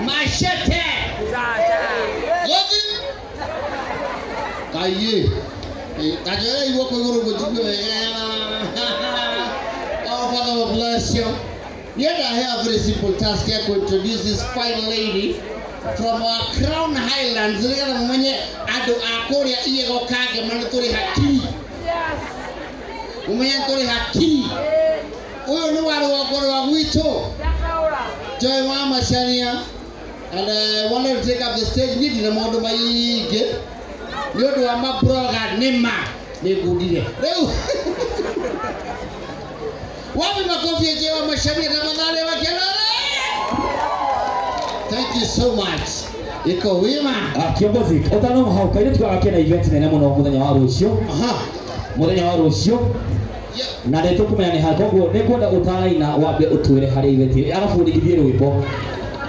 Machete. Gothi. Kaiye. Kajoya guoko igũrũ gũtiguo wega. Our Father will bless you. Yet I have a very simple task here to introduce this fine lady from our Crown Highlands. Nĩgetha mũmenye andũ a kũrĩa Iego Kangema nĩ tũrĩ hakiri. Mũmenye nĩ tũrĩ hakiri. Ũyũ nĩ wa rũgongo rwa gwitũ. Joy wa Macharia. And I wanted to take up the stage. Niĩ ndina maũndũ maingĩ nĩ ũndũ wa mabroga nĩma nĩ ngundire rĩu. Wapi makofi ya Joy wa Macharia tafadhali wa kelele? Thank you so much. Iko wima. Ah, kiongozi, ũtanoma hau kairĩtu gaka kena event nene mũno mũthenya wa rũciũ. Aha. Mũthenya wa rũciũ. Na nĩ tũkũmenya nĩ ha, koguo nĩ ngwenda ũtaraina wambe ũtwĩre harĩa event ĩrĩ, arabu ũringithie rwĩmbo,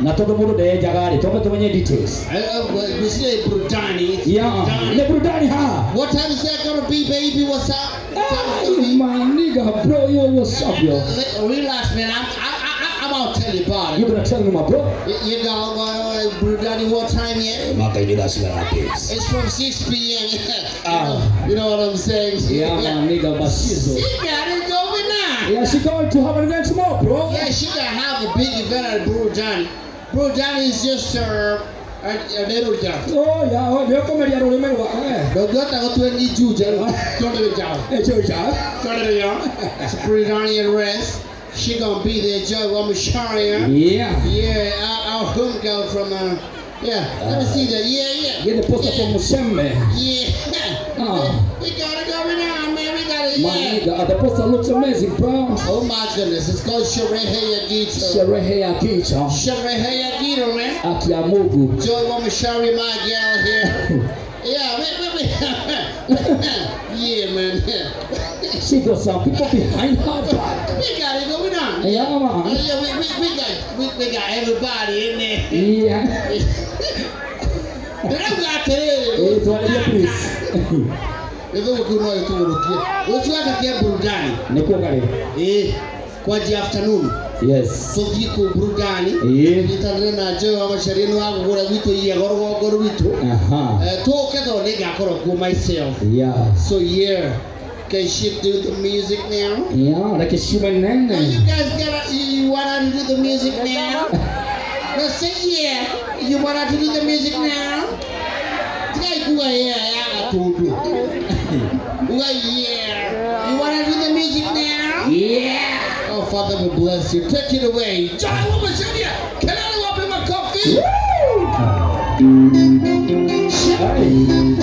na tondũ mũndũ ndeyenjaga rĩ, twambe tũmenye details. Ngwĩciria burudani. It's burudani. Nĩ burudani haha. What time is that gonna be, baby? What's up? What time is it gonna Hey, be? my nigga, bro, yo, what's up, yo? Relax, man. I'm gonna tell you about You it. gonna tell me, my bro? You know, burudani, what time yet? Mwaka-inĩ thaa cigana, babes? It's from 6 p.m. Ah. You know what I'm saying? Yeah, my nigga, Bashizo. She got it going on. Yeah, she going to have an event tomorrow, bro. Yeah, she gonna have a big event at Burudani. Burudani is just a little down. Oh, yeah, oh, nĩ ũkũmeria rũrĩmĩ rwa eh. Ndũngĩhota gũtua ni Juja rĩu. Tondũ down. Eh, Juja. Tondũ down. It's Burudani and rest. She gonna be there, Joe Wamacharia. Yeah, our home girl from, yeah, let me see that. Yeah. Get the poster from Mushembe. Yeah. Ah. We got it going on, man. We got it, My yeah. nigga, the poster looks amazing, bro. Oh my goodness, it's called Sherehe ya Gito. Sherehe ya Kicha. Sherehe ya Gito, man. Akia Mungu. Joy Wamashari, my gal here. Yeah, we, yeah, man. She got some people behind her back. We got it going on. Yeah, man. Yeah, we got everybody in there. Ndĩrauga atĩrĩrĩ. Eh, twarĩrie please. Gĩthũngũ kĩu no gĩtũgũrũkie. Rũciũ gaka kĩa burudani. Nĩkuo karĩ. Ĩĩ, kwanjia afternoon. Tũthiĩ kũu burudani. Nyitanĩre na Joy wa Macharia nĩ wa kũgũra gwitũ iego rũgongo rwitũ. Tũke tondũ nĩngakorwo kuo myself. So yeah, can she do the music now? Yeah, reke ciume Now nene. you guys gotta, you wanna do the music now? No, say yeah. You wanna do the music now? Tigai kuga yeah ya gatundu. Uga yeah. You wanna do the music now? Yeah. Oh, Father will bless you. Take it away. Joy Wamacharia. Can I wapi makofi? Hey.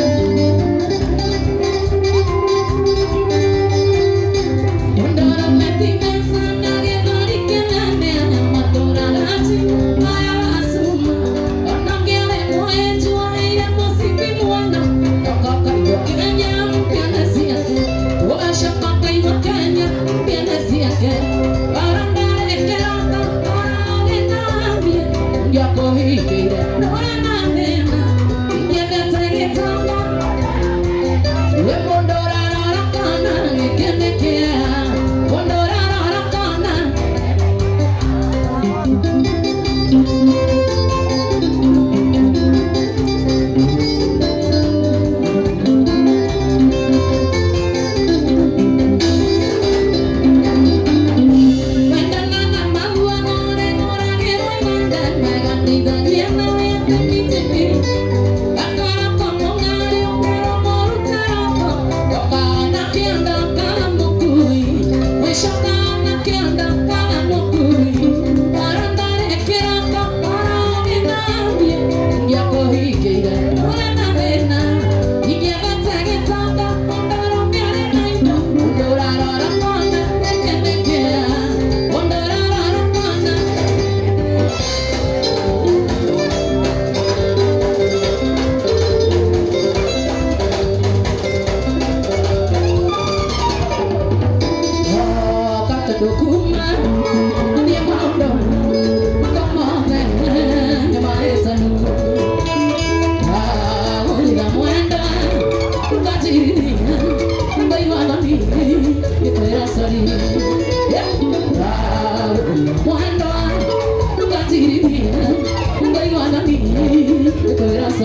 No.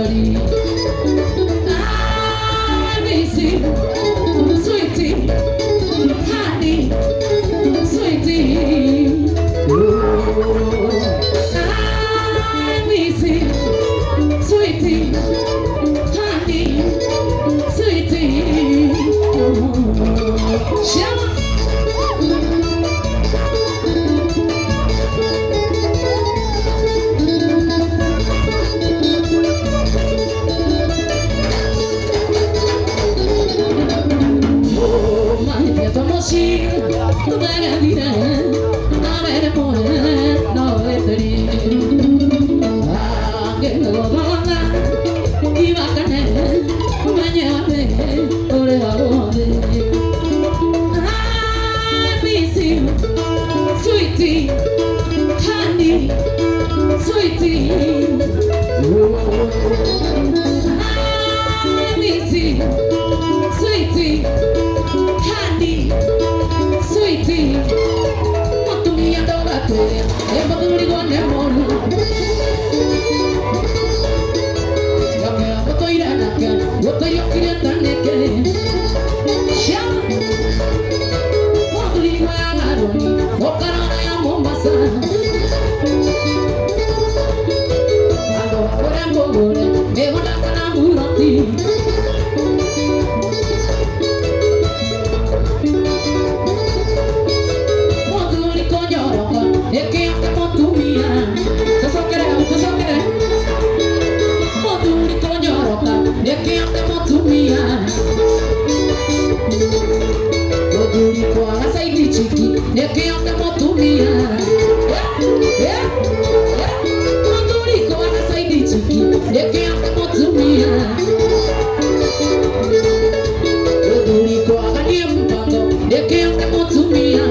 maithori. I miss you, sweetie, honey, sweetie. I miss you, sweetie, honey, sweetie. Shama. I miss you, sweetie, honey, sweetie. I miss you, sweetie, honey, sweetie. Mutumia ndogatwĩre nĩ mũthuri gwo nĩ mũru. Nake mũtũire nake gũtũiyũkirie ta nĩkĩ. Ciana mũthuri gwo ya Nairobi ũkarora ya Mombasa. Andũ agũre mũgũre mĩgũnda kana mburoti. Mũthuri kũnyoroka nĩkĩo kĩ mũtumia. Tũcokere hau tũcokere. Mũthuri kũnyoroka nĩkĩo kĩ mũtumia. Mũthuri kwaga side chick nĩkĩo kĩ mũtumia. Mũthuri kwaga side chick nĩkĩo kĩ mũtumia. Mũthuri kwaga niĩ mũbango nĩkĩo kĩ mũtumia.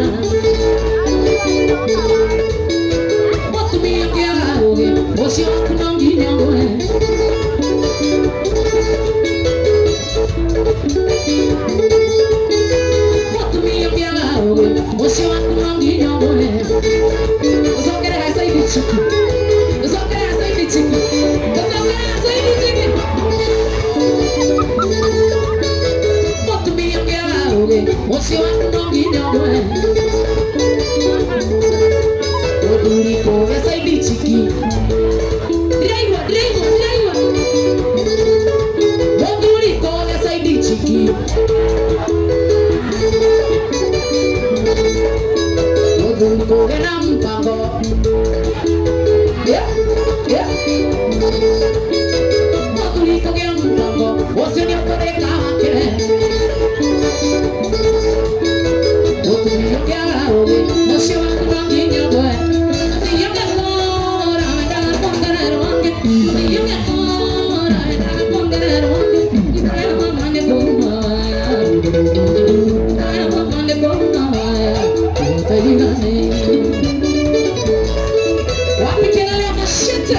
Mũtumia kĩaga ũgĩ ũcio waku no nginya ũgwe. Mũtumia kĩaga ũgĩ ũcio waku no nginya ũgwe. Ũcokere ha side chick. Ũcokere ha side chick. Ũcokere ha side chick. Mũtumia kĩaga ũgĩ ũcio waku no nginya ũgwe. Mũthuri kũgĩa side chick. Ndĩraigua ndĩraigua ndĩraigua. Mũthuri kũgĩa side chick. Mũthuri kũgĩa na mpango. Yeah, yeah. Mũthuri kũgĩa mpango ũcio nĩ ũkũrĩka wake. Mũtumia kĩaga ũgĩ ũcio waku no nginya ũgwe. Mũtumia kĩakũra wendaga kuongererwo angĩ. Mũtumia kĩakũra wendaga kuongererwo angĩ. Ikara mama nĩ kũruma waya. Ikara mama nĩ kũruma waya. Ũtaigane. Wapi kelele ya mashete?